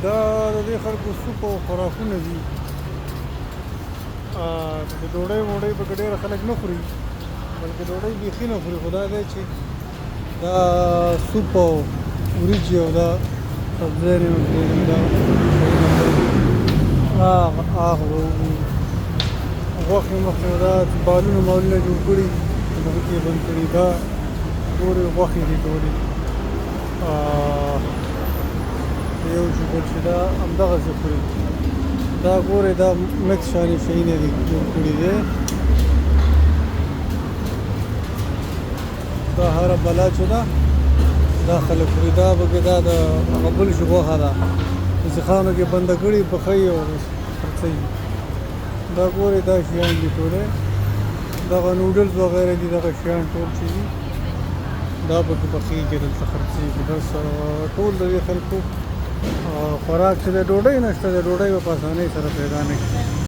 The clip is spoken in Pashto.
دا د دې خلکو سوپ او خوراکونه دي. د ډوډۍ موډۍ پکې ډېره خلک نه خوري، بلکې ډوډۍ بیخي نه خوري، خو دا دی چې دا سوپ او وریجې او دا سبزۍ دا هغه هغه غوښې مخې دا بالونه مالونه جوړ کړي، هغه کې بند کړي. دا ګورې غوښې دي ټولې، یو شي بل شي، دا همدغسې خوري. دا ګورې دا مکس شانې شیونه دي جوړ کړي دي. دا هره بلا چې ده دا خلک خوري. دا پکې دا د هغه بل شي غوښه ده چې سیخانو کې بنده کړي، پخوي او خرڅوي. دا ګورې دا شیان دي ټولې، دغه نوډلز وغیره دي، دغه شیان ټول چې دي دا پکې پخېږي، دلته خرڅېږي. بس ټول د دې خلکو خوراک چې دی، ډوډۍ نشته، د ډوډۍ به په اسانۍ سره پیدا نه کړي.